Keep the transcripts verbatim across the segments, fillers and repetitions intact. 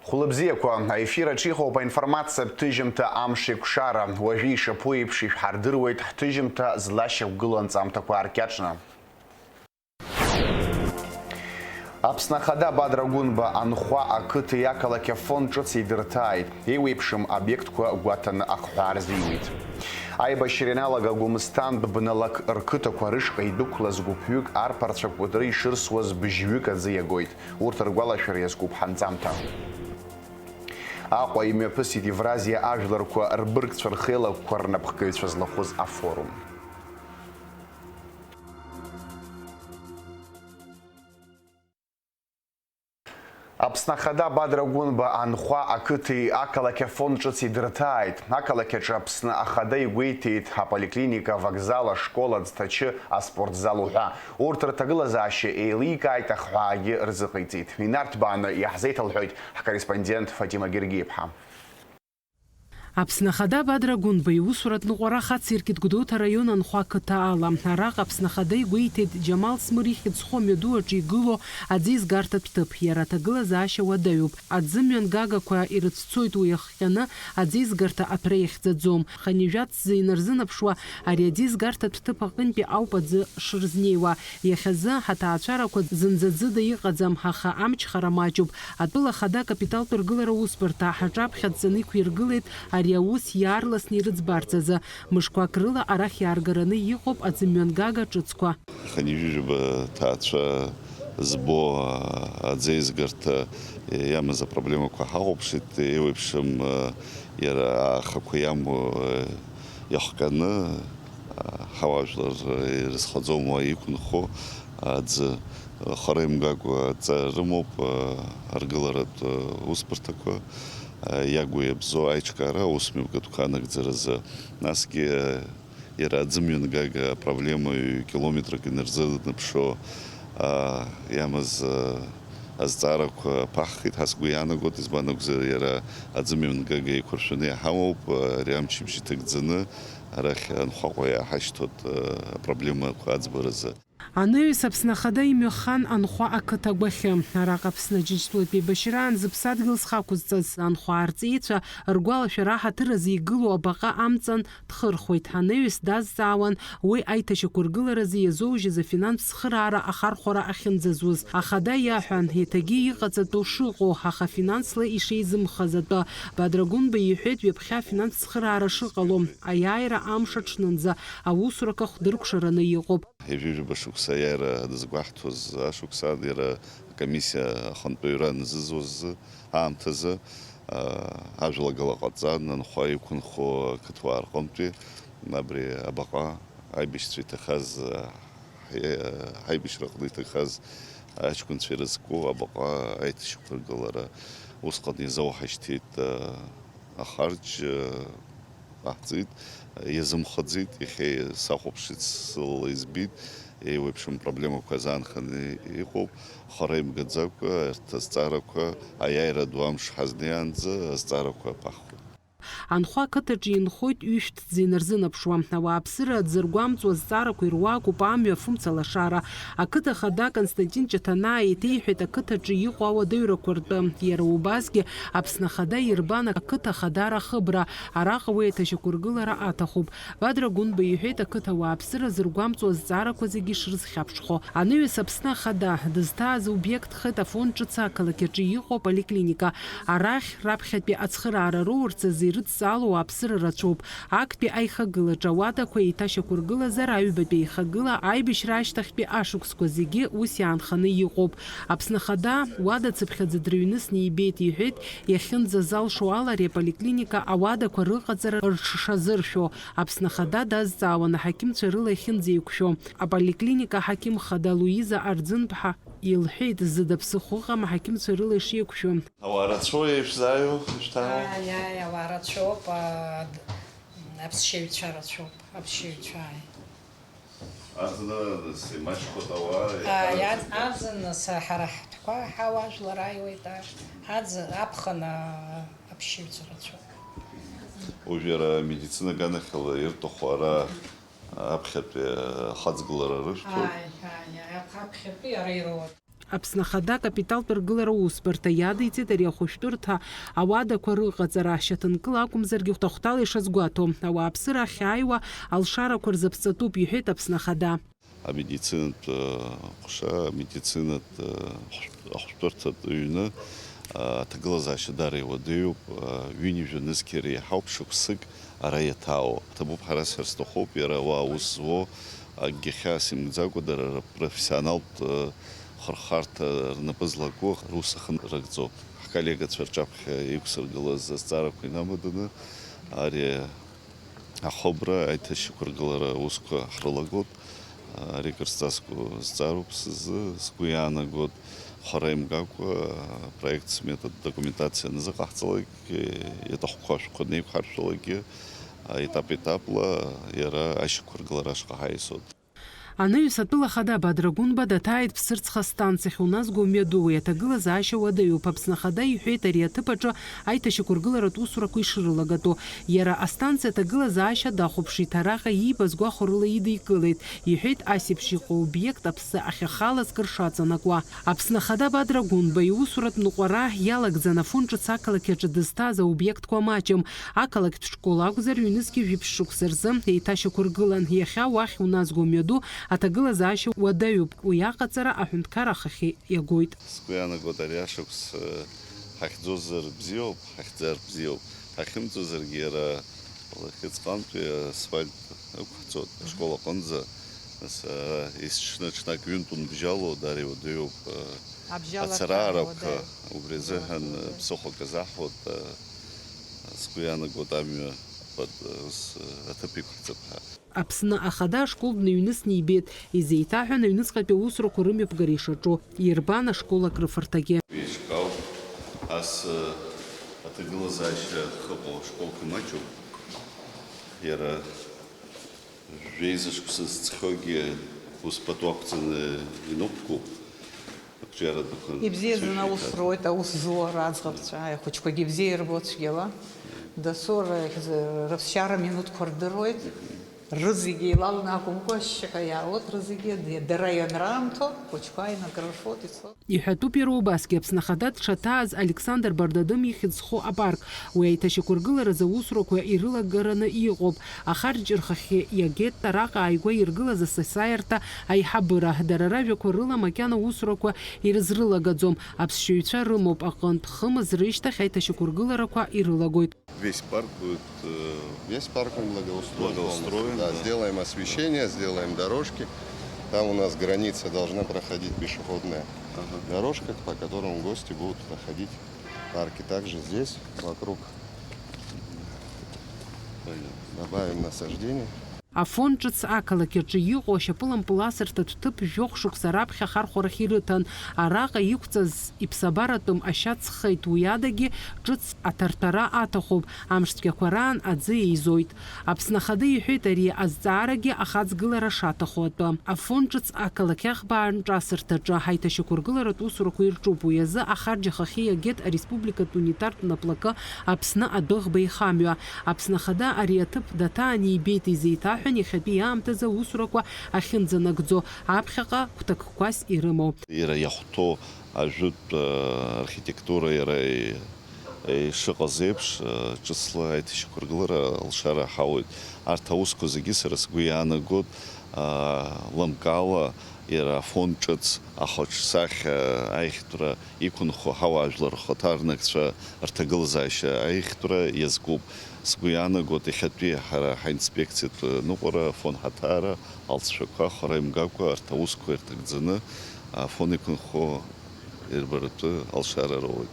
Хәлыбзиақәа, аефир аҿы иҟоуп аинформациатә ҭыжьымҭа Амш еиқәшара. Уажәы ишаԥу еиԥш ишәҳардыруеит ҳҭыжьымҭа злашьақәгылоу анҵамҭақәа ааркьаҿны. Аԥсны Ахада Бадра Гәынба анхәа ақыҭеи ақалақь Афон ҿыц идырҭааит. Еиуеиԥшым обиектқәа гәаҭаны ахҳәаа рзиуит. Аибашьра ианалага Гәымсҭантә бналак рқыҭақәа рышҟа идәықәлаз гәыԥҩык арԥарцәа Кәыдры ишырсуаз быжьҩык аӡы иагоит. Урҭ ргәалашәара иазкуп ҳанҵамҭа. Аҟәа имҩаԥысит Евразиа ажәларқәа рбыргцәа рхеилакқәа рнапхгаҩцәа злахәыз афорум. Аԥсны Ахада Бадра Гәынба анхәа ақыҭеи ақалақь Афон ҿыц идырҭааит. Ақалақь аҿы Аԥсны Ахада игәеиҭеит аполиклиника, авокзал, ашкол, аӡҭачы, аспортзал уҳәа. Урҭ рҭагылазаашьа еиликааит, ахҳәаагьы рзыҟаиҵеит. Инарҭбааны иаҳзеиҭалҳәоит ҳкорреспондент Фатима Гергиеԥҳа. Аԥсны Ахада Бадра Гәынба иусуратә ныҟәара хациркит Гәдоуҭа араион Анхәа ақыҭа ала. Араҟа Аԥсны Ахада игәеиҭеит Џьамал Смыр ихьӡ зху амҩаду аҿы игылоу аӡеизгарҭатә ҭыԥ. Иара аҭагылазаашьа уадаҩуп. Аӡымҩангагақәа ирыцәцоит уи иахҟьаны, аӡеизгарҭа аҭәра иахьӡаӡом. Хынҩажәа ҵәца инарзынаԥшуа, ари аӡеизгарҭатә ҭыԥ аҟынтәи ауп аӡы шырзнеиуа. Иахьазы ҳаҭаацәарақәа зынӡа ӡыда иҟаӡам, аха амчхара маҷуп. Атәыла ахада акапиталтә ргылара усбарҭа ҳаҿаԥхьа дҵаны иқәиргылеит ари аус иаарласны ирыӡбарц азы. Мышқәак рыла арахь иааргараны иҟоуп аӡымҩангага ҿыцқәа. Хынҩажәижәаба ҭаацәа збо аӡеизгарҭа иамаз апроблемақәа ҳахәаԥшит, еиуеиԥшым иара аахақәа иамоу иахҟьаны, ҳауаажәлар ирызхаӡом уа иқәынхо аӡы. Хара имгакәа адҵа рымоуп аргыларатә усбарҭақәа, иагу иабзоу аиҿкаара аусмҩаԥгатәқәа анагӡаразы. Насгьы иара аӡымҩангага апроблема ҩ-километрак инарзынаԥшуа, а, иамаз, а, азҵаарақәа ԥаҳхит, ҳа сгәы иаанагоит, избан акәзар, иара аӡымҩангага еиқәыршәаны иҳамоуп, а, ари амчыбжь иҭагӡаны арахь Анхәаҟа иааҳашьҭуеит, а, апроблемақәа аӡбаразы. Анаҩс Аԥсны Ахада имҩахан Анхәа ақыҭа агәахьы. Араҟа Аԥсны Џьынџьтәылатә еибашьраан зыԥсадгьыл зхы ақәызҵаз Анхәа арҵеицәа ргәалашәара аҳаҭыр азы игылоу абаҟа амҵан дхырхәеит. Анаҩс дазҵаауан уи аиҭашьақәыргыларазы иазоужьыз афинанстә цхыраара ахархәара ахьынӡазуз. Ахада иаҳәан, еиҭагьы иҟаҵатәу шыҟоу, аха финансла ишеизымхаз атәы. Бадра Гәынба иҳәеит ҩаԥхьа афинанстә цхыраара шыҟало, аиааира амш аҽнынӡа аусурақәа хәдыркәшараны иҟоуп. Ҩажәижәаба шықәса аиааира дызгәаҳҭоз ашықәсан иара акомиссиа ахантәаҩра аназызуаз аамҭазы, а, ажәалагала ҟаҵан, Анхәа иқәынхо ақыҭауаа рҟынтәи абри абаҟа аибашьцәа иҭахаз, а, ҳаи-, ҳаибашьраҟны иҭахаз аҷкәынцәа ирызку абаҟа аиҭашьақәыргылара усҟан иазауҳашьҭит, а, ахарџь, а, Аҳҵеит, иазымхаӡеит, иахьа сахәаԥшит, сыла избеит, еиуеиԥшым проблемақәа азаанханы иҟоуп, хара имгаӡакәа, арҭ азҵаарақәа, аиааира ду амш ҳазнеиаанӡа азҵаарақәа аԥахуеит. Анхәа ақыҭаҿы инхоит ҩышәҭӡа инарзынаԥшуа. Ауааԥсыра дзыргәамҵуа азҵаарақәа ируакуп амҩа, афымца, алашара. Ақыҭа хада Константин Ҷаҭанаа еиҭеиҳәеит ақыҭаҿы иҟоу ауадаҩрақәа ртәы. Иара убасгьы Аԥсны ахада ирбан ақыҭа ахадара ахыбра. Араҟа уи аиҭашьақәыргылара аҭахуп. Бадра Гәынба иҳәеит, ақыҭа ауааԥсыра зыргәамҵуа азҵаарақәа зегьы шрызхьаԥшхо. Анаҩс Аԥсны ахада дызҭааз обиектхеит Афон ҿыц ақалақь аҿы иҟоу аполиклиника. Арахь, раԥхьатәи ацхыраара роурц азы ирыдҵаало ауааԥсыра рацәоуп. Актәи аихагылаҿы ауадақәа еиҭашьақәыргылазар, аҩбатәи аихагыла аибашьра ашьҭахьтәи ашықәсқәа зегьы ус иаанханы иҟоуп. Аԥсны ахада уадацыԥхьаӡа дрыҩнысны ибеит, иҳәеит, иахьынӡазалшо ала ари аполиклиника ауадақәа рыҟаҵара рҽшазыршәо. Аԥсны ахада дазҵаауан аҳақьымцәа рыла иахьынӡеиқәшәо. Аполиклиника аҳақьым хада Луиза Арӡынԥҳа илҳәеит, зыда ԥсыхәа ыҟам аҳақьымцәа рыла ишеиқәшәо. Ауаа рацәоу ишәзааиуа, ишәҭаауа? Ааи, ааи, ауаа рацәоуп, а, д-, аԥсшьаҩцәа рацәоуп, аԥсшьаҩцәа, ааи. Аӡынра имаҷхоит ауаа, ааи, иаҳаракгьы. Аӡ-, аӡын, нас, ҳара ҳтәқәа ҳауаажәлар ааиуеит, а, аӡ-, аԥхын, а, аԥсшьаҩцәа рацәоуп. Уажә иара амедицина аганахьала ирҭаху ара аԥхьатәи ахаҵгылара рышәҭоит. Ааи, ааи, ааи, аԥхьатәи ара ироуеит. Аԥсны Ахада акапиталтә ргылара аусбарҭа иадиҵеит ари ахәышәтәырҭа ауадақәа рыҟаҵара, шьаҭанкыла акәымзаргьы хәҭа-хәҭала ишазгәаҭо, ауааԥсыра ахьааиуа алшарақәа рзаԥҵатәуп, иҳәеит Аԥсны Ахада. Амедицинатә, э, ҟәша, амедицинатә, э, ахәшә-, ахәшәтәырҭатә ҩны, э, аҭагылазаашьа даара иуадаҩуп, э, ҩынҩажәа нызқьи реиҳауп шықәсык ара иаҭаауа. Ҭабуп ҳәа расҳәар сҭахуп, иара ауаа аус зуо, акгьы хьаас имгӡакәа, дара рпрофессионалтә, э, хырхарҭа рнапы злаку рус ахы рыгӡоуп. Ҳколлегацәа рҿаԥхьа иқәсыргылаз азҵаарақәа инамаданы, ари Ахыбра аиҭашьақәыргылара аусқәа ҳрылагылт. Ари кыр зҵазкуа зҵаароуп сзы. Сгәы иаанагоит, хара имгакәа, апроект сметатә документациа аназыҟаҳҵалак, иаҭахқәоу ашәҟәқәа неиқәҳаршәалакгьы, аетап-етапла иара ашьақәыргылара ашҟа ҳаиасуеит. Анаҩс атәыла ахада Бадра Гәынба даҭааит Ԥсырӡха астанциахь уназго мҩаду, уи аҭагылазаашьа уадаҩуп. Аԥсны Ахада иҳәеит ари аҭыԥ аҿы аиҭашьақәыргыларатә усурақәа ишрылагатәу. Иара астанциа аҭагылазаашьа дахәаԥшит, араҟа ииба згәахәо рыла идикылеит, иҳәеит, ас еиԥш иҟоу обиект аԥсы ахьахалаз кыр шаҵанакуа. Аԥсны Ахада Бадра Гәынба иусуратә ныҟәара иалагӡан Афон ҿыц ақалақь аҿы дызҭаз аобиектқәа маҷым. Ақалақьтә школ акәзар, ҩнызқьи жәиԥшь шықәса рзы еиҭашьақәыргылан, иахьа уахь уназго мҩаду аҭагылазаашьа уадаҩуп, уи аҟаҵара аҳәынҭқар ахахьы иагоит. Сгәы иаанагоит, ари ашықәс, э, ҳахьӡозар бзиоуп, ҳахьӡар бзиоуп, ҳахьымӡозаргьы иара лахьыҵҟантәи асфальт ықәҳҵоит ашкол аҟынӡа. Нас, ара есҽны ҽнак ҩынтә унбжьало, даара иуадаҩуп, э, Абжьаларҭа ацараарақәа, уадаҩуп. Убри азыҳәан, э, ԥсыхәак азаҳуеит, э, сгәы иаанагоит амҩа, э, ус, э, аҭыԥ иқәҳҵап ҳәа. Аԥсны Ахада ашкол дныҩнысны ибеит, изеиҭаҳәан аҩныҵҟатәи аусурақәа рымҩаԥгара ишаҿу, ирбан ашкол акрыфарҭагьы. Еиҿкаауп, ас, э, аҭагылазаашьа ахьыҟоу ашколқәа маҷуп, иара жәеиза шықәса зыҵхьоугьы ус пату ақәҵаны иныҟәгоуп. Ақәҿиаратә дәықәан Ибзиаӡаны аус ишәеиҭаз. Руеит аус зуа аӡӷабцәа, ахәыҷқәагьы ибзиа ирбо цәгьала. Дасу ра-, рыԥсшьара минуҭқәа рдыруеит. Рызегьы еилаланы акәымкәа, ашьшьыҳәа иаауеит рызегьы. Дара ианраамҭоу, ахәыҷқәа инакрырфоит, ицоит. Иҳәатәуп иара убасгьы Аԥсны Ахада дшаҭааз Александр Бардадым ихьӡ зху апарк. Уи аиҭашьақәыргыларазы аусурақәа ирылагараны иҟоуп. Ахарџь рхахьы иагеит араҟа ааигәа иргылаз асасааирҭа аиҳабыра. Дара ражәақәа рыла макьана усурақәа ирызрылагаӡом. Аԥсшьаҩцәа рымоуп аҟынтә, хымз рышьҭахь аиҭашьақәыргыларақәа ирылагоит. Весь парк будет, э, Весь парк мы благоустроим благоустроим, полностью. Да, да. Сделаем освещение, сделаем дорожки. Там у нас граница должна проходить пешеходная Ага. дорожка, по которому гости будут проходить в парке. Также здесь, вокруг, Понятно. добавим насаждение. Афон ҿыц ақалақь аҿы иҟоу ашьапылампыл асырҭатә ҭыԥ жәохә шықәса раԥхьа ахархәарахь ирыҭан. Араҟа иқәҵаз иԥсабаратәым ашьа ҵхеит, уи адагьы ҿыц аҭарҭәара аҭахуп, амш цәгьақәа раан аӡы еизоит. Аԥсны Ахада иҳәеит ари азҵаарагьы ахаҵгылара шаҭаху атәы. Афон ҿыц ақалақь аӷба анҿасырҭаҿы ҳаиҭашьақәыргыларатә усурақәа ирҿуп, уи азы ахарџь ахахьы иагеит ареспубликатә унитартә наплакы Аԥсны адәыӷба еихамҩа. Аԥсны Ахада ари аҭыԥ даҭааны ибеит, изеиҭаҳәан иахьатәи аамҭазы аусурақәа ахьынӡанагӡо, аԥхьаҟа гәҭакқәас ирымоу. Иара иахәҭоу ажәытә, э, архитектура иара и-, ишыҟаз еиԥш, э, ҿыцла аиҭашьақәыргылара алшара ҳауеит. Арҭ аусқәа зегьы сара сгәы иаанагоит, э, лымкаала иара Афон ҿыц ахаҿсахьа аихтәра иқәынхо ҳауаажәлар рхаҭарнакцәа рҭагылазаашьа аихтәра иазкуп. Сгәы иаанагоит, иахьатәи ҳара ҳаинспекциатә ныҟәара Афон ҳаҭаара алҵшәақәа хара имгакәа арҭ аусқәа ирҭагӡаны Афон иқәынхо ирбаратәы алшара роуеит.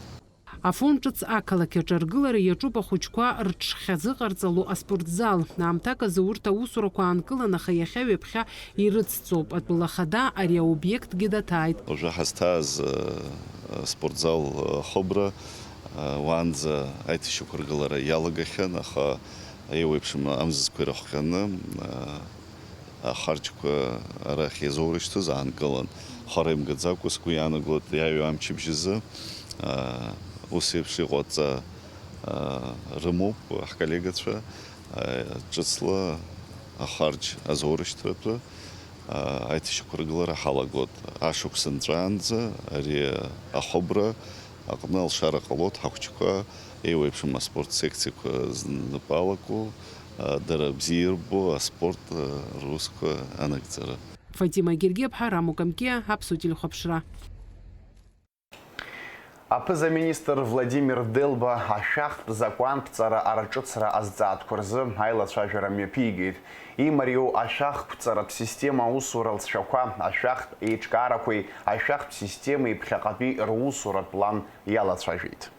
Афон ҿыц ақалақь аҿы аргылара иаҿуп ахәыҷқәа рҽхьазыҟарҵало аспортзал. Аамҭак азы урҭ аусурақәа аанкылан, аха иахьа ҩаԥхьа ирыцҵоуп. Атәыла ахада ари аобиектгьы даҭааит. Уажәы ҳазҭааз, э, аспортзал, э, ахыбра, э, уаанӡа аиҭашьақәыргылара иалагахьан, аха еиуеиԥшым амзызқәа ирыхҟьаны, э, ахарџьқәа арахь иазоурышьҭыз аанкылан. Хара имгаӡакәа, сгәы иаанагоит, иааҩуа амчыбжьазы, аа, ус еиԥш иҟоу адҵа, аа, рымоуп ҳколлегацәа, аа, ҿыцла ахарџь азоурышьҭратәы, Аиҭашьақәыргылара ҳалагоит. Ашықәс нҵәаанӡа ари ахәыбра аҟны алшара ҟалоит ҳахәыҷқәа еиуеиԥшым аспорт секциақәа знапы алаку, дара бзиа ирбо аспорт русқәа анагӡара. Фатима Гергиаԥҳа, Рамо Камкиа, Аԥсуа телехәаԥшра. Аԥыза-министр Владимир Делба ашәахтә закәанԥҵара араҿыцра азҵаатәқәа рзы аилацәажәара мҩаԥигеит. Имариоу ашәахқәҵаратә система аусура лҵшәақәа, ашәахтә еиҿкаарақәеи ашәахтә системеи ԥхьаҟатәи русуратә план иалацәажәеит.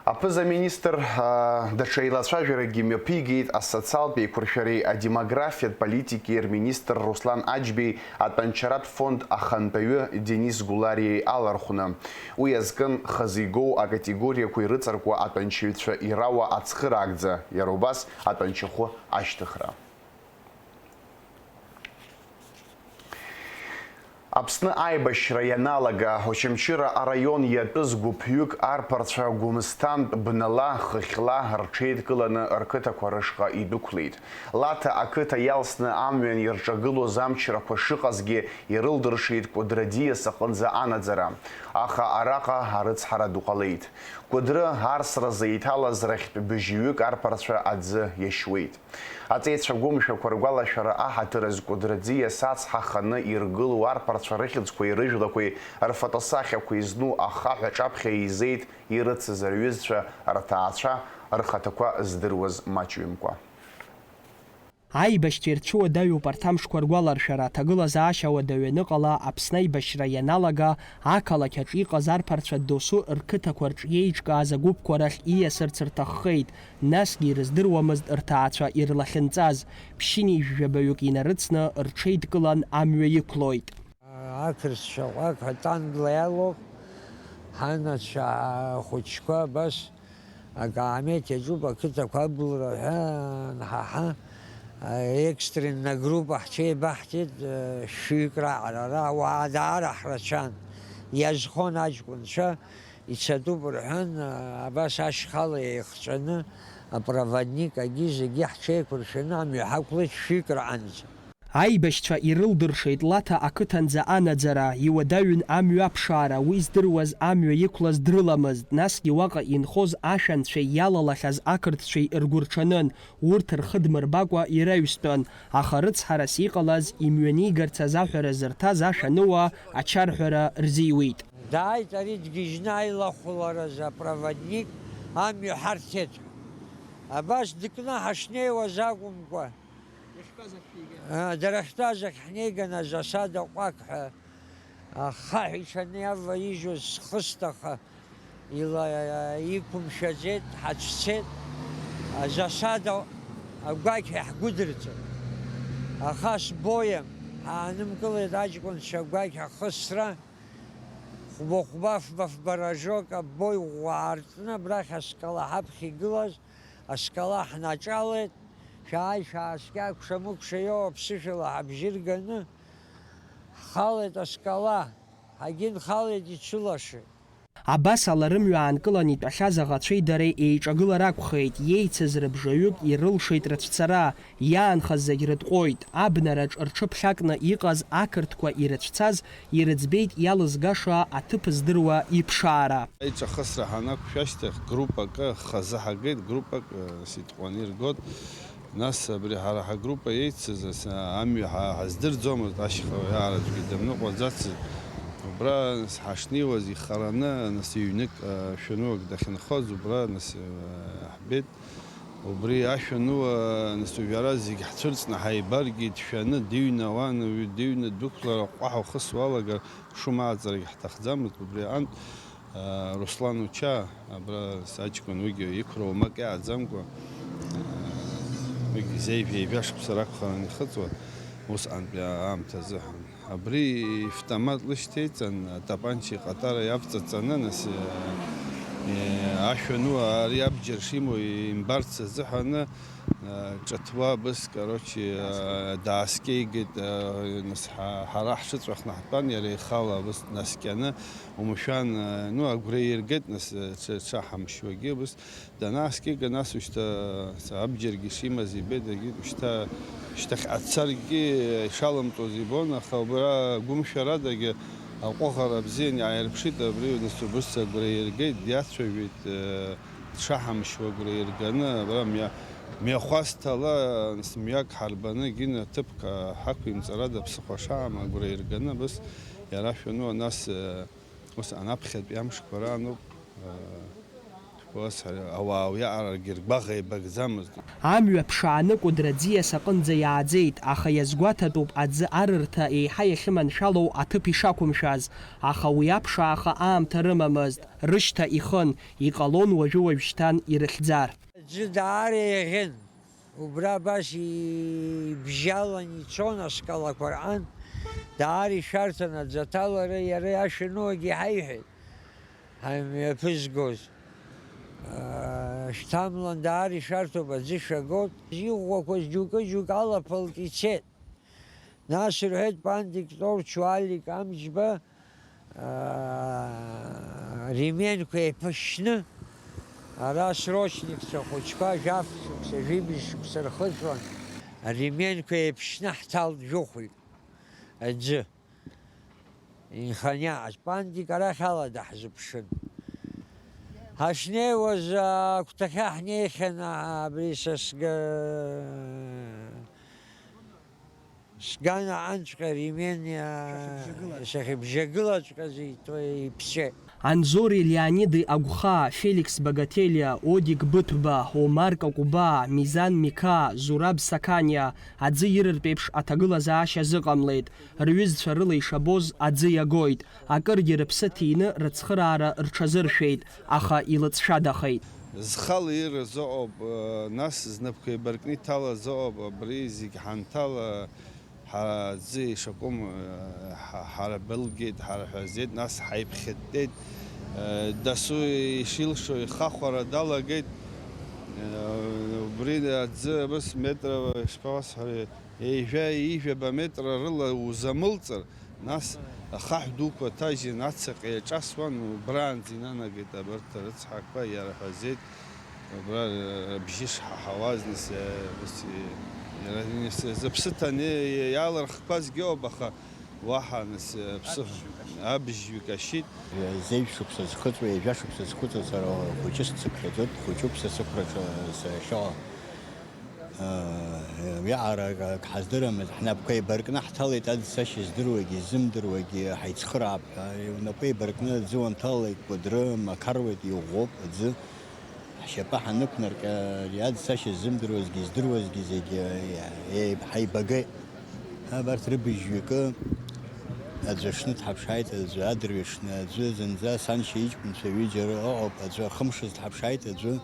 Аԥыза-министр, аа, даҽа еилацәажәаракгьы мҩаԥигеит асоциалтә еиқәыршәареи адемографиатә политикеи рминистр Руслан Аџьбеи атәанчаратә фонд ахантәаҩы Денис Гәлариеи алархәны. Уи азкын хазы игоу акатегориақәа ирыҵаркуа атәанчаҩцәа ирауа ацхыраагӡа, иара убас атәанчахәы ашьҭыхра. Аԥсны аибашьра ианалага, Очамчыра араион иатәыз гәыԥҩык арԥарцәа Гәымсҭантә бнала, хыхьла рҽеидкыланы рқыҭақәа рышҟа идәықәлеит. Лаҭа ақыҭа иалсны амҩан ирҿагылоз амчрақәа шыҟазгьы ирылдыршеит Кәыдры аӡиас аҟынӡа анаӡара. Аха араҟа арыцҳара ду ҟалеит. Кәыдры арсразы иҭалаз рахьтә быжьҩык арԥарцәа аӡы иашьуеит. Аҵеицәа гәымшәақәа ргәалашәара аҳаҭыр азы Кәыдры аӡиас ацҳа ханы иргылоу арԥарцәа рыхьӡқәеи рыжәлақәеи рфотосахьақәеи зну ахаҳә аҿаԥхьа еизеит ирыцыз рҩызцәа, рҭаацәа, рхаҭақәа здыруаз маҷҩымкәа. Аибашьцәа ирцәыуадаҩуп арҭ амшқәа ргәаларшәара, аҭагылазаашьа ауадаҩ аныҟала, Аԥсны аибашьра ианалага, ақалақь аҿы иҟаз арԥарцәа досу рқыҭақәа рҿы иеиҿкааз агәыԥқәа рахь ииасырц рҭаххеит. Насгьы ирыздыруамызт рҭаацәа ирлахьынҵаз, ԥшьынҩажәи жәабаҩык инарыцны рҽеидкылан амҩа иқәлоит. Ақырҭцәа ҟәак ҳәа танкла иалоуп, ҳанацәа ахәыҷқәа абас акаамеҭ иаҿуп, ақыҭақәа абылра ҳәа анҳаҳа, экстренна группа ҳҽеибаҳҭеит, шәҩык раҟара ара ауаа даара ҳрацәан, иазхон аҷкәынцәа. Ицатәуп рҳәан, абас ашьхала еихҵәаны, апроводник агьи зегьы ҳҽеиқәыршәаны амҩа ҳақәлеит шәҩык раанӡа. Аибашьцәа ирылдыршеит Лаҭа ақыҭанӡа анаӡара, иуадаҩын амҩа аԥшаара, уи здыруаз амҩа иқәлаз дрыламызт, насгьы уаҟа инхоз ашәанцәеи иалалахьаз ақырҭцәеи ргәырҽанын, урҭ рхы дмырбакәа ираҩстәын, аха рыцҳарас иҟалаз, имҩанигарц азаҳәара зырҭаз ашәаныуа ачарҳәара рзиуит. Дааит ари дгьежьны аилахәларазы апроводник амҩа ҳарҭеит ҳәа. Абас дыкны ҳашнеиуаз акәымкәа, Иахьтәаз ахь шәиган. А, дара ахьтәаз ахь ҳнеиган, азасада ҟәак ҳәа ахаҳә иҽаны иаваижьуаз схысҭаха ила-, иқәымшәаӡеит, ҳацәцеит, азасада агәақь иаҳгәыдырҵеит. Аха сбоиам, ҳаанымкылеит аҷкәынцәа агәақь ахысра. Хәба-хәба фба-фба ражок аббои ӷәӷәа аартны абрахь аскала ҳаԥхьа игылаз аскала ҳнаҿалеит, шәааи, шәааскьа, акәша-мыкәша иоуа аԥсышәала ҳабжьы рганы ҳхалеит аскала, ҳагьынхалеит ицәылашеит. Абас ала рымҩа аанкылан итәахьаз аӷацәеи дареи еиҿагылар акәхеит, иеицыз рыбжаҩык ирылшеит рыцәцара, иаанхаз зегь рытҟәоит, абнараҿ рҽыԥхьакны иҟаз ақырҭқәа ирыцәцаз, ирыӡбеит иалызгаша аҭыԥ здыруа иԥшаара. Аиҿахысра ҳанақәшәа ашьҭахь, группак хазы ҳагеит, группак, э, ситҟәаны иргот. Нас абри ҳара ҳагруппа еицыз, ас, амҩа ҳа-, ҳаздырӡомызт, ашьха уаҩы араӡәгьы дымныҟәаӡацызт. Убра, нас, ҳашнеиуаз ихараны, нас, ҩнык, э, шәануак дахьынхоз, убра, нас, э, ҳбеит. Убри ашәануа, нас, уажәы ара зегь ҳцәырҵны ҳаибаргеит, дшәаны дыҩны, ауан, уаҩы дыҩны, дәықәлара ҟәаҳәа ухыс уалагар, шумааҵарагь ҳҭахӡамызт. Убри аҟынтә, аа, Руслан Уча, абра саҷкәын, уигьы иқәра уамак иааӡамкәа, аа, уигьы зеижә-, ҩажәа шықәса ракәхарын ихыҵуа, усҟантәи аамҭазы. Абри автомат лышьҭеиҵан, атапанча иҟатара иавҵаҵаны, нас, э, Ашәану ари абџьар шимоу имбарц азыҳәаны, ҿыҭуа абыс, короче, дааскьеигеит, нас, ҳа-, ҳара ҳҽыҵәахны ҳтәан, иара ихала абыс днаскьаны, умшәан, ну, агәра иргеит, нас, дшаҳамшьуагьы абыс данааскьеига, нас ушьҭа абџьаргьы шимаз ибеит, егьит, ушьҭа, шьҭахьҟа дцаргьы ишалымҵуаз ибон, аха убра гәымшәарадагьы аҟәыӷара бзиан иааирԥшит, абри нас убыс агәра иргеит, диацәажәеит, дшаҳамшьуа агәра ирганы, абра мҩа-, мҩахәасҭала, нас мҩак ҳарбаны, Гина ҭыԥк ҳақәимҵарада ԥсыхәа шаам агәра ирганы, абыс иара шәану, нас, ус анаԥхьатәи амшқәа раануп, ус ауаа уиаҟарагьы ргәаӷ еибагӡамызт. Амҩа ԥшааны Кәыдры аӡиас аҟынӡа иааӡеит, аха иазгәаҭатәуп аӡы арырҭа еиҳа иахьыманшәалоу аҭыԥ ишақәымшәаз, аха уи аԥшааха аамҭа рымамызт, рышьҭа ихын, иҟалон уажәы-уажәшьҭан ирыхьӡар. Аӡы даара еиӷьын, убра абас ибжьалан ицон аскалақәа рҟынтә, даара ишәарҭан аӡы аҭалара, иара иашәаныуагьы иҳаиҳәеит. Ҳамҩаԥызгоз, аа, шәҭамлан, даара ишәарҭоуп, аӡы шәагоит. Иӷәӷәақәаз џьоукы-џьоукы алаԥалк ицеит. Нас рҳәеит, Пан Виктор, Чуалик Амҷба, аа, ременқәа еиԥышьны, ара срочникцәа хәыҷқәа жәаф шықәса, жәибжь шықәса рхыҵуан, аременқәа еиԥшьны ҳҭалт жәохәҩык аӡы. Инханиааз Пан Вик арахь ала даҳзыԥшын. Ҳашнеиуаз, агәҭахьы ҳнеихьан, абри са сга-, сган аҟынҵәҟьа ремен, иа-, сахьыбжьагылаҵәҟьаз иҭо-, иԥҵәеит. Анзори Леониди Агәхаа, Феликс Багателиа, Одик Быҭәба, Омар Какәбаа, Мизан Миқаа, Зураб Сақаниа аӡы ирыртә еиԥш аҭагылазаашьа азыҟамлеит. Рҩызцәа рыла ишабоз аӡы иагоит. Акыргьы рыԥсы ҭины рыцхыраара рҽазыршәеит, аха илыҵшәадахеит. Зхала ирыз ыҟоуп, нас знапқәа еибаркны иҭалаз ыҟоуп, абри зегь ҳанҭала, ҳара аӡы ишакәым, ҳа-, ҳара былгеит, ҳара ҳәа зеит, нас ҳаиԥхьыттеит. Дасу ишилшо ихахәара далагеит. Убри аӡы абас метра, ишԥауасҳәари, ҩажәа, ҩажәаба метра рыла узамылҵыр, нас ахаҳә дуқәа ҭажьын, ацаҟьа иаҿасуан, убраанӡа инанагеит абарҭ арыцҳақәа, иара ҳәа зеит, убра, э, абжьы шҳаҳауаз, нас, э, ус, э, иара, нас, зыԥсы ҭаны иалырхқәазгьы ыҟоуп, аха уаҳа, нас, э, ԥсы-, абжьҩык ашьит. Зежә шықәса зхыҵуа, ҩажәа шықәса зхыҵуа сара хәыҷы сцыԥхьаӡоит, хәыҷуп са сықәраҿы сахьыҟоу. Уиаҟара ак ҳаздырамызт, ҳнапқәа еибаркны ҳҭалеит, аӡсашьа здыруагьы, изымдыруагьы ҳаицхыраап ҳәа, унапы еибаркны аӡы уанҭалалак, Кәыдры, макаруеит, иӷәӷәоуп аӡы. Ҳшьапы ҳанықәнарҟьа, ари аӡсашьа ззымдыруазгьы, издыруазгьы зегьы еиб-, ҳаибагеит. Абарҭ рыбжьҩыкы аӡәы аҽны дҳаԥшааит, аӡәы адырҩаҽны, аӡәы зынӡа саншьа иҷкәынцәа ҩыџьа ыҟоуп, аӡәы ахымш азы дҳаԥшааит, аӡәы,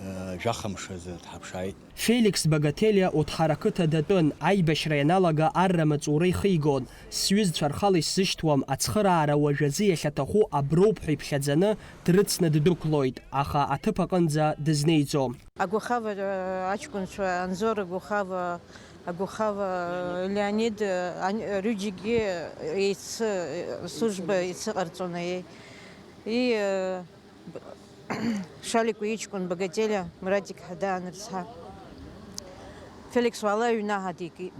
э, жәахымш азы дҳаԥшааит. Феликс Багателиа Оҭҳара ақыҭа датәын, аибашьра ианалага арра маҵура ихигон. Сҩызцәа рхала исзышьҭуам, ацхыраара уажәазы иахьаҭаху аброуп ҳәа иԥхьаӡаны, дрыцны ддәықәлоит, аха аҭыԥ аҟынӡа дызнеиӡом. Агәахава, э, аҷкәынцәа, Анзор Агәахава, Агәахава, э, Леонид, э, ан-, рҩыџьегьы еицы-, э, служба еицыҟарҵон, аиеи. И, э, Шаликәа иҷкәын Багателиа Мурадик ҳәа даан рыцҳа. Феликс, уаала аҩны ҳадикит.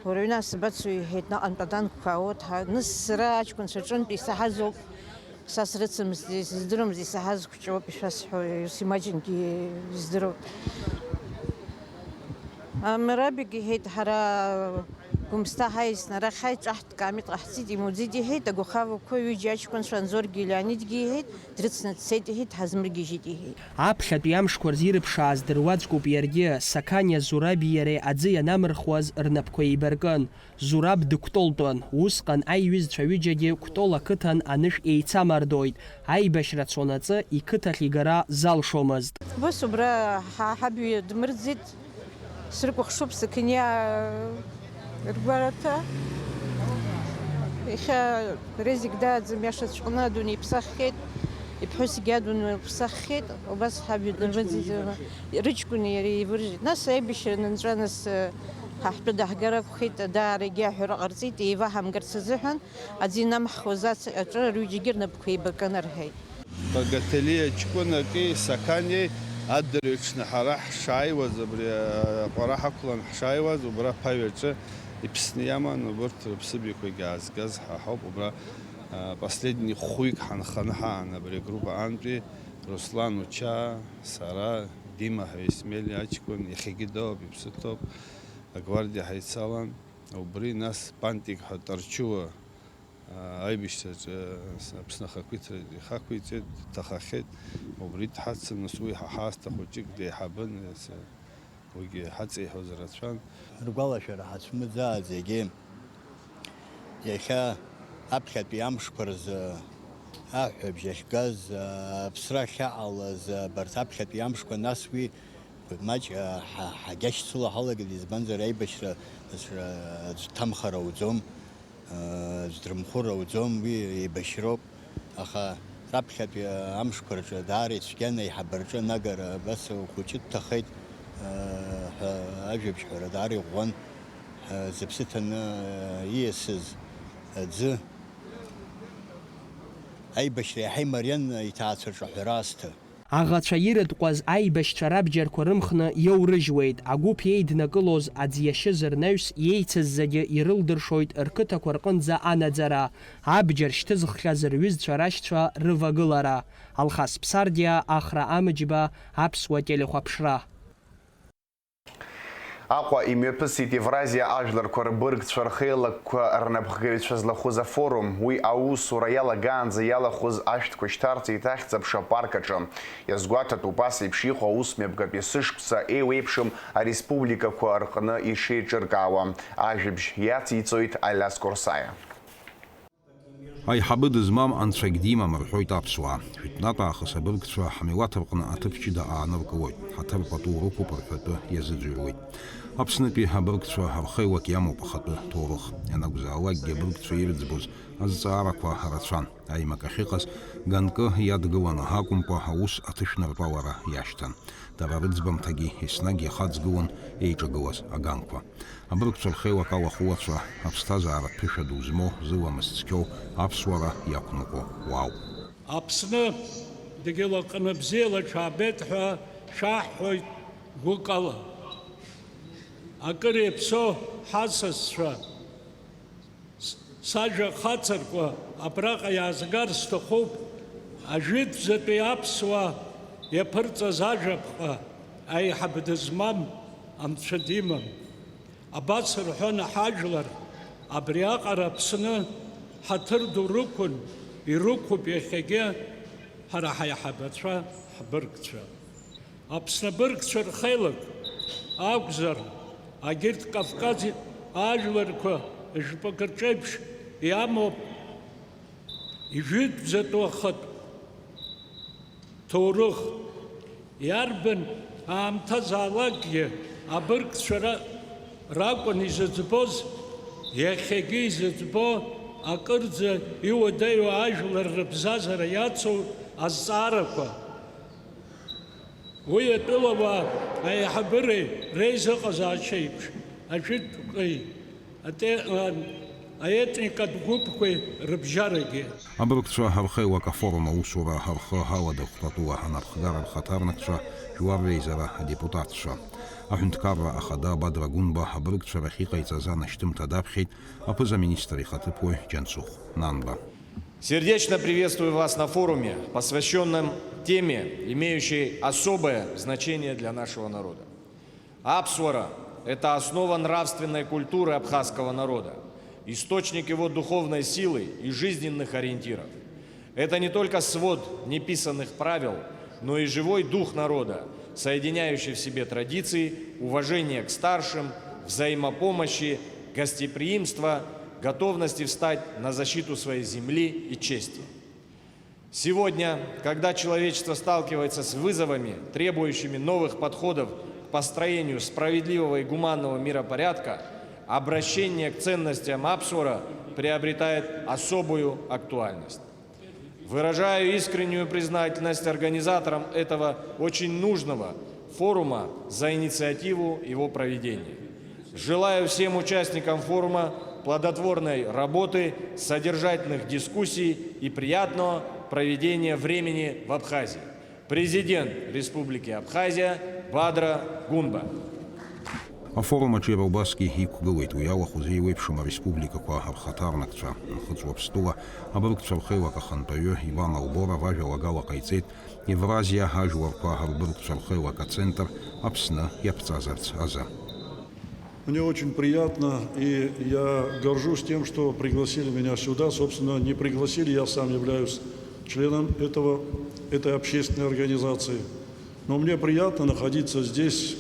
Уара аҩны сбацу, иҳәеит, наҟ антәа данқәԥаауа дҳа-, нас сара аҷкәынцәа рҿынтә исаҳазоуп, са срыцымызт, сыздыруамызт, исаҳаз хәҷы ауп ишәасҳәо, ус имаҷынгьы издыруам. Амрабик иҳәеит, ҳара Гәымсҭа ҳаисны арахь ҳааит, ҿаҳҭ-, Камит ҟаҳҵеит, имуӡеит, иҳәеит, агәахавақәа ҩыџьа аҷкәынцәа Анзоргьы Леонидгьы иҳәеит, дрыцны дцеит, иҳәеит, ҳазмыргьежьит, иҳәеит. Аԥхьатәи амшқәа рзы ирыԥшааз дыруаӡәкуп иаргьы, Сақаниа Зураби иареи аӡы ианамырхуаз рнапқәа еибаркын. Зураб дыкәтолтәын, усҟан аиҩызцәа ҩыџьагьы Кәтол ақыҭан анышә еицамардоит, аибашьра цонаҵы иқыҭахь игара залшомызт. Ус убра ҳа-, ҳабҩа дмырӡит. Срыкәыхшоуп Сақаниа ргәараҭа. Иахьа Резик дааӡам, иашаҵәҟьаны адунеи иԥсаххьеит. Иԥҳәысгьы адун лыԥсаххьеит, убас ҳажәа днарыҵеиҵеит, рыҷкәыни иареи еивыржьеит. Нас аибашьра анынҵәа, нас, ҳа ҳтәы даҳгар акәхеит, даарагьы аҳәара ҟарҵеит, еиваҳамгарц азыҳәан, аӡы инамҳхуаз ацаҟьаҿы рҩыџьагьы рнапқәа еибакын рҳәеит. Багателиа ҷкәынаки Сақаниеи адырҩаҽны ҳара ҳшааиуаз, абри аҟәара ҳақәлан ҳшааиуаз, убра аԥаҩ аҿы иԥсны иаман, убырҭ рыԥсыбаҩқәагьы аазгаз ҳа ҳауп, убра, а, последний хәҩык ҳанханы ҳаан абри агруппа антәи Руслан Уча, сара, Дима ҳәа Исмели аҷкәын, иахьагьы дауп, иԥсы ҭоуп, агвардиа ҳаицалан, убри нас Пантик ҳәа Тарчуа, аа, аибашьраҿы, с-, Аԥсны ахақәиҭраҿы ихақәиҵеит, дҭахахьеит, убри дҳацын, нас уи ҳа ҳаасҭа хәыҷык деиҳабын, с-, уигьы ҳаҵеиҳәоз рацәан. Ргәалашәара ҳацәмыӡааӡагьы, иахьа аԥхьатәи амшқәа рзы аҳәҳәабжь ахьгаз, аԥсра ахьаҟалаз, абарҭ аԥхьатәи амшқәа, нас уи маҷ ҳа-, ҳагьашьцыло ҳалагеит, избанзар аибашьра, ра-, аӡә дҭамхар ауӡом, аӡә дрымхәыр ауӡом, уи еибашьроуп. Аха раԥхьатәи амшқәа рҿы даара ицәгьан аиҳабы рҿы анагара, абас хәыҷы дҭахеит, ҳәа ажәабжь ҳәара даара иӷәӷәан, зыԥсы ҭаны ииасыз аӡы аибашьра иаҳа имариан, иҭаацәа рҿы аҳәара азҭа. Аӷацәа ирытҟәаз аибашьцәа рабџьарқәа рымхны иоурыжьуеит, агәыԥ еиднакылоз аӡ иашьыз рнаҩс иеицыз зегьы ирылдыршоит рқыҭақәа рҟынӡа анаӡара, абџьар шьҭызххьаз рҩызцәа рашьцәа рывагылара. Алхас Ԥсардиа, Ахра Амыџьба, Аԥсуа телехәаԥшра. Аҟәа имҩаԥысит Евразиа ажәларқәа рбыргцәа рхеилакқәа рнапхгаҩцәа злахәыз афорум. Уи аусура иалагаанӡа иалахәыз ашәҭқәа шьҭарҵеит Ахьӡ-аԥша апарк аҿы. Иазгәаҭатәуп, ас еиԥш иҟоу аусмҩаԥгатә есышықәса еиуеиԥшым ареспубликақәа рҟны ишеиҿыркаауа. Ажәабжь иациҵоит Алиас Корсаиа. Аиҳабы дызмам анцәагь димам, рҳәоит аԥсуаа. Жәытәнатә аахыс абыргцәа ҳмилаҭ рҟны аҭыԥ ҷыда ааныркылоит, ҳаҭыр пату рықәуп рҳәатәы иазыӡырҩуеит. Аԥснытәи абыргцәа рхеилак иамоуп ахатәы ҭоурых. Ианакәзаалакгьы абыргцәа ирыӡбоз азҵаарақәа рацәан. Аимак ахьыҟаз ганкы иадгыланы акәымкәа, аус аҭышәныртәалара иашьҭан. Дара рыӡбамҭагьы еснагь иахаҵгылон еиҿагылаз аганқәа. Абыргцәа рхеилак алахәылацәа аԥсҭазаара ԥышәа ду змоу, зыламыс цқьоу, аԥсуара иақәныҟәо уаауп. Аԥсны дгьыл аҟны бзиала шәаабеит ҳәа шәаҳҳәоит гәыкала. Акыр иаԥсоу ҳасасцәа, с-, сажәа хацыркуа абраҟа иаазгар сҭахуп ажәытәӡатәи аԥсуаа иаԥырҵаз ажәаԥҟа, аиҳаб дызмам, анцәа димам. Абас рҳәон ҳажәлар, абриаҟара Аԥсны ҳаҭыр ду рықәын, ирықәуп иахьагьы ҳара ҳаиҳабацәа, ҳбыргцәа. Аԥсны абыргцәа рхеилак акәзар, агьырҭ Кавказ ажәларқәа жәпакы рҿеиԥш иамоуп ижәытәӡатәу ахатә ҭоурых. Иарбан аамҭазаалакгьы абыргцәа ра-, ракәын изыӡбоз, иахьагьы изыӡбо, акырӡа иуадаҩу ажәлар рыбзазара иацу азҵаарақәа. Уи атәылауаа аиҳабыреи реизыҟазаашьа еиԥш, ажәытәқәеи ате-, а, аетникатә гәыԥқәеи рыбжьарагьы. Абыргцәа рхеилак афорум аусура рхы аладахәт атәыла анапхгара рхаҭарнакцәа, жәлар реизара адепутатцәа. Аҳәынҭқарра ахада Бадра Гәынба абыргцәа рахь иҟаиҵаз анашьҭымҭа даԥхьеит аԥыза-министр ихаҭыԥуаҩ Џьансыхә Нанба. Сердечно приветствую вас на форуме, посвящённом теме, имеющей особое значение для нашего народа. Аԥсуара — это основа нравственной культуры абхазского народа, источник его духовной силы и жизненных ориентиров. Это не только свод неписанных правил, но и живой дух народа, соединяющий в себе традиции уважения к старшим, взаимопомощи, гостеприимства, готовности встать на защиту своей земли и чести. Сегодня, когда человечество сталкивается с вызовами, требующими новых подходов к построению справедливого и гуманного миропорядка, обращение к ценностям Апсуара приобретает особую актуальность. Выражаю искреннюю признательность организаторам этого очень нужного форума за инициативу его проведения. Желаю всем участникам форума плодотворной работы, содержательных дискуссий и приятного проведения времени в Абхазии. Президент Республики Абхазия Бадра Гунба. Афорум аҿы иара убасгьы иқәгылеит уи иалахәыз еиуеиԥшым ареспубликақәа рхаҭарнакцәа, Нхыҵ Уаԥстәыла абыргцәа рхеилак ахантәаҩы Иван Албора ражәалагала ҟаиҵеит Евразиа ажәларқәа рбыргцәа рхеилак ацентр Аԥсны иаԥҵазарц азы. Мне очень приятно, и я горжусь тем, что пригласили меня сюда. Собственно, не пригласили, я сам являюсь членом этого, этой общественной организации. Но мне приятно находиться здесь,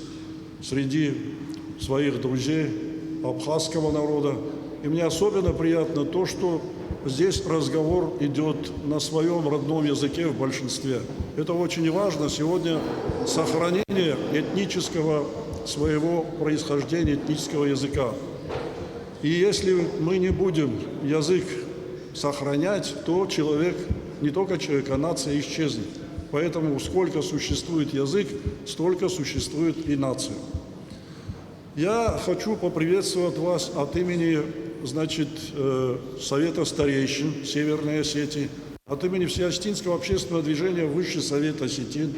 среди своих друзей абхазского народа. И мне особенно приятно то, что здесь разговор идёт на своём родном языке в большинстве. Это очень важно. Сегодня сохранение этнического своего происхождения, этнического языка. И если мы не будем язык сохранять, то человек, не только человек, а нация исчезнет. Поэтому сколько существует язык, столько существует и нация. Я хочу поприветствовать вас от имени, значит, э, Совета старейшин Северной Осетии, от имени Всеосетинского общественного движения Высший Совет Осетин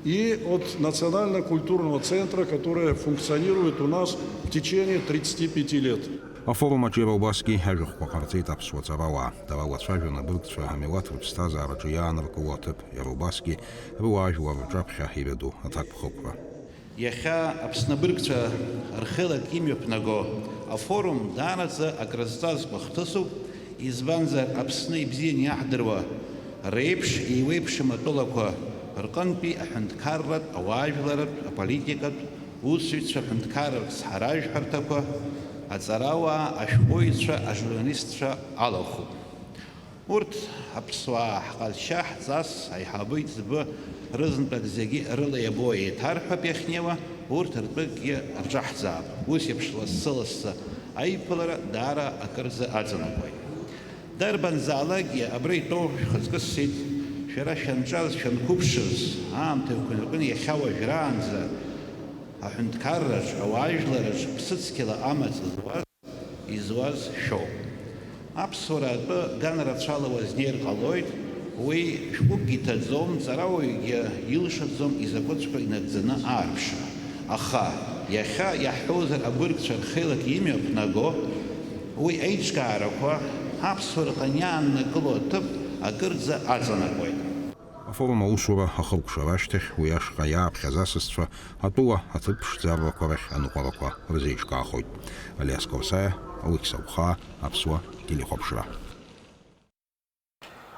и от Национально-культурного центра, которое функционирует у нас в течение тридцати пяти лет. Афорум аҿы иара убасгьы ажәахәқәа ҟарҵеит аԥсуа ҵарауаа. Дара лацәажәон абыргцәа амилаҭ рыԥсҭазаараҿы иааныркыло аҭыԥ, иара убасгьы руаажәлар рҿаԥхьа иҩаду аҭакԥхықәра. Иахьа Аԥсны абыргцәа рхеилак имҩаԥнаго афорум даараӡа акрызҵазкуа хҭысуп, избанзар, Аԥсны ибзианы иаҳдыруа реиԥш еиуеиԥшым атәылақәа рҟынтәи аҳәынҭқарратә, ауаажәларратә, аполитикатә усзуҩцәа, аҳәынҭқарратә цҳаражәҳәарҭақәа, аҵарауаа, ашәҟәыҩҩцәа, ажурналистцәа алахәуп. Урҭ аԥсуаа ҳҟазшьа, ҳҵас, аиҳабы иӡбы рызынтәык зегьы рыла иабо еиҭарҳәап иахьнеиуа, урҭ ртәыкгьы рҿаҳҵаап. Ус еиԥш лассы-лассы аиԥылара даара акырӡа аҵанакуеит. Дарбанзаалакгьы абра итәоу шәхаҵкы ссеит, шәара шәанҿаз, шәанқәыԥшыз, аамҭақәа рҟны иахьа уажәраанӡа аҳәынҭқарраҿ, ауаажәларраҿ ԥсыцқьала амаҵ зуаз, изуаз шәоуп. Аԥсуара атәы ганрацәала уазнеир ҟалоит, уи шәҟәыкгьы иҭаӡом, ҵарауаҩгьы илшаӡом изакәыцәқәа инагӡаны аарԥшра. Аха, иахьа иаҳҳәозар, абыргцәа рхеилак имҩаԥнаго уи аиҿкаарақәа аԥсуара ҟан иааннакыло аҭыԥ акырӡа аҵанакуеит. Афорум аусура ахыркәшара ашьҭахь уи ашҟа иааԥхьаз асасцәа атәыла аҭыԥ ԥшӡаррақәа рахь аныҟәарақәа рзеиҿкаахоит. Алиас Косаиа, Алықьса Ухаа, Аԥсуа телехәаԥшра.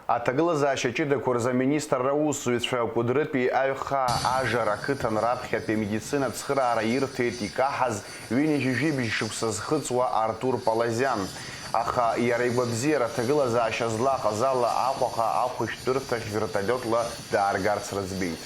Аҭагылазаашьа ҷыдақәа рзы аминистрра аусзуҩцәа Кәыдрытәи Аҩхаа Ажара ақыҭан раԥхьатәи амедицинатә цхыраара ирҭеит икаҳаз ҩынҩажәи жәибжь шықәса зхыҵуа Артур Палазиан. Аха иара игәабзиара аҭагылазаашьа злаҟаз ала Аҟәаҟа ахәышәтәырҭахь вертолиотла дааргарц рыӡбеит.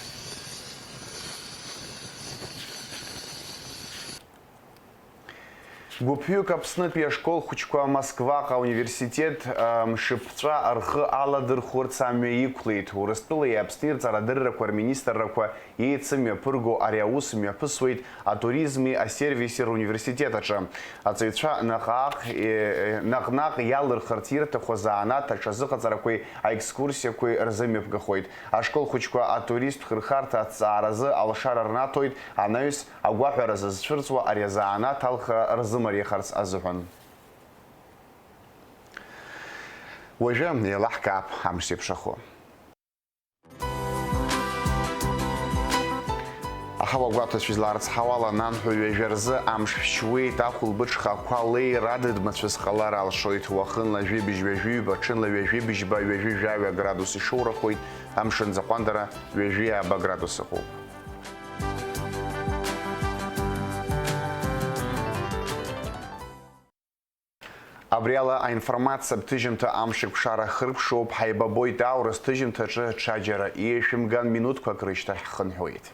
Гәыԥҩык Аԥснытәи ашкол хәыҷқәа Москваҟа ауниверситет, а, мшыԥҵәа рхы аладырхәырц амҩа иқәлеит. Урыстәылеи Аԥсни рҵарадыррақәа рминистррақәа еицымҩаԥырго ари аус мҩаԥысуеит атуризми асервиси руниверситет аҿы. Аҵаҩцәа наҟ-ааҟ, е, наҟ-наҟ иалырхырц ирҭаху азанааҭ аҽазыҟаҵарақәеи аекскурсиақәеи рзымҩаԥгахоит. Ашкол хәыҷқәа атуристтә хырхарҭа аҭҵааразы алшара рнаҭоит, анаҩс агәаҳәара зызцәырҵуа ари азанааҭ алхра рзымариахарц азыҳәан. Уажәы еилаҳкаап амш зеиԥшрахо. Аҳауагәаҭацәа изларыцҳауала, ананҳәа ҩажәа рзы амш шәшьуеит, ахәылбыҽха ақәа леир адыд-мацәыс ҟалар алшоит, уахынла жәибжь ҩажәиҩба, ҽынла ҩажәибжьба, ҩажәи жәаҩа градус ишоурахоит, амшын аӡы аҟәандара ҩажәи ааба градус ыҟоуп. Абри ала аинформациатә ҭыжьымҭа амшеикәшара хыркәшоуп, ҳаибабоит аурыс ҭыжьымҭаҿы ҽаџьара, еишәымган минуҭқәак рышьҭахь ҳхынҳәуеит.